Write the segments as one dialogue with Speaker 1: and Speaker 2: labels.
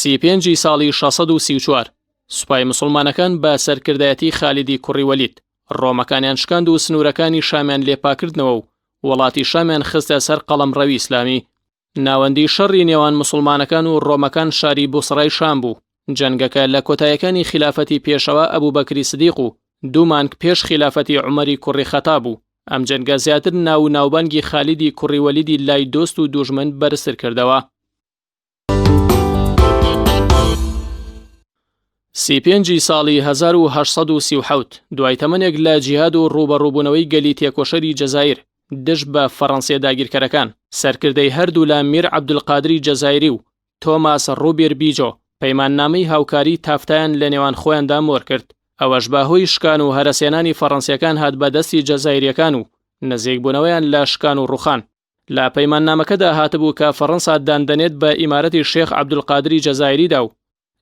Speaker 1: 35 ی ساڵی 634 سوپای مسوڵمانەکان بە سەرکردایەتی خالیدی کوڕی وەلید ڕۆمەکانیان شکاند و سنوورەکانی شامیان لێ پاکردنەوە و وڵاتی شامیان خستە سەر قەڵەمڕەوی ئیسلامی. ناوەندی شەڕی نێوان موسڵمانەکان و ڕۆمەکان شاری بوسڕای شام بوو. جەنگەکە لە کۆتایەکانی خیلافەتی پێشەوا ئەبوبەکری سدیق و دوو مانگ پێش خیلافەتی عومەری کوڕی خەتاب بوو. ئەم جەنگە زیاتر ناو و ناوبانگی خالیدی کوڕی وەلیدی لای دۆست و دوژمن بەرزتر کردەوە. 35 ی ساڵی 1837 دوای تەمەنێک لە جیهاد و ڕووبەڕووبوونەوەی گەلی تێکۆشەری جەزائیر دژ بە فەڕەنسیە داگیرکەرەکان، سەرکردەی هەردوولا میر عەبدولقادری جەزائیری و تۆماس ڕوبیر بیجۆ پەیماننامەی هاوکاری تافتایان لە نێوان خۆیاندا مۆر کرد، ئەوەش بە هۆی شکان و هەرەسهێنانی فەڕەنسیەکان هات بە دەستی جەزائیریەکان و نزیکبوونەوەیان لە شکان و ڕوخان. لە پەیماننامەکەدا هاتبوو کە فەڕەنسا دان دەنێت بە ئیمارەتی شێخ عەبدولقادری جەزائیریدا و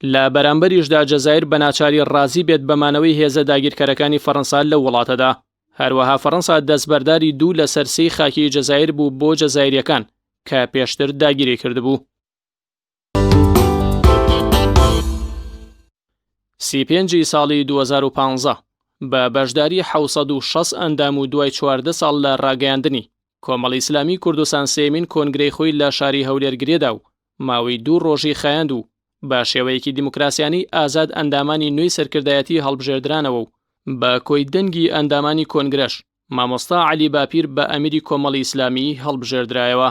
Speaker 1: لە بەرامبەریشدا جەزائیر بە ناچاری ڕازی بێت بە مانەوەی هێزە داگیرکەرەکانی فەڕەنسا لەو وڵاتەدا. هەروەها فەڕەنسا دەستبەرداری دوو لەسەر سێی خاکی جەزائیر بوو بۆ جەزائیریەکان کە پێشتر داگیری کردبوو. 35 ی ساڵی 2015 بە بەشداری 760 ئەندام و دوای 14 ساڵ لە ڕاگەیاندنی، کۆمەڵی ئیسلامی کوردستان سێیەمین کۆنگرەی خۆی لە شاری هەولێر گرێدا و ماوەی دوو ڕۆژی خایاند و بە شێوەیەکی دیموکراسیانەی ئازاد ئەندامانی نوێی سەرکردایەتی هەڵبژێردرانەوە و بە کۆی دەنگی ئەندامانی کۆنگرەش مامۆستا عەلی باپیر بە ئەمیری کۆمەڵی ئیسلامی هەڵبژێردرایەوە.